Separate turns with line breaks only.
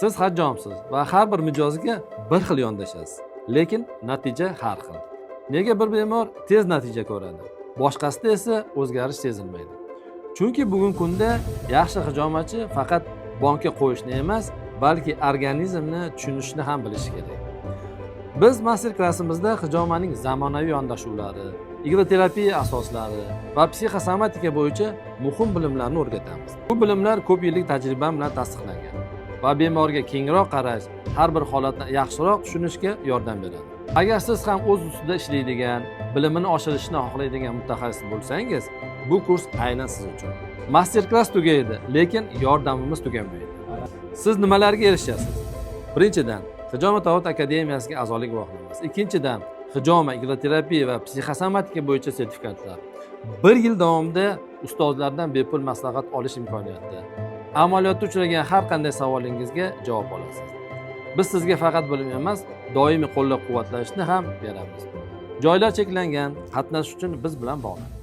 Siz hajjomsiz va har bir mijozga bir xil yondashasiz, lekin natija har xil. Nega bir bemor tez natija ko'radi, boshqasida esa o'zgarish sezilmaydi? Chunki bugungi kunda yaxshi hijomachi faqat bonka qo'yishni emas, balki organizmni tushunishni ham bilishi kerak. Biz master klassimizda hijomaning zamonaviy yondashuvlari, igloterapiya asoslari va psixosomatika bo'yicha muhim bilimlarni o'rgatamiz. Bu bilimlar ko'p yillik tajriba bilan tasdiqlangan va bemorga kengroq qarash, har bir holatni yaxshiroq tushunishga yordam beradi. Agar siz ham o'z ustida ishlaydigan, bilimini oshirishni xohlaydigan mutaxassis bo'lsangiz, bu kurs aynan siz uchun. Master klass tugaydi, lekin yordamimiz tugamaydi. Siz nimalarga erishasiz? Birinchidan, Hijoma tabobat akademiyasiga a'zolik guvohnomasi. Ikkinchidan, hijoma, igloterapiya va psixosomatika bo'yicha sertifikatlar. Bir yil davomida ustozlardan bepul maslahat olish imkoniyati. Amaliyotda uchragan har qanday savolingizga javob olasiz. Biz sizga faqat bilim emas, doimiy qo'llab quvvatlashni ham beramiz. Joylar cheklangan, qatnashish uchun biz bilan bog'laning.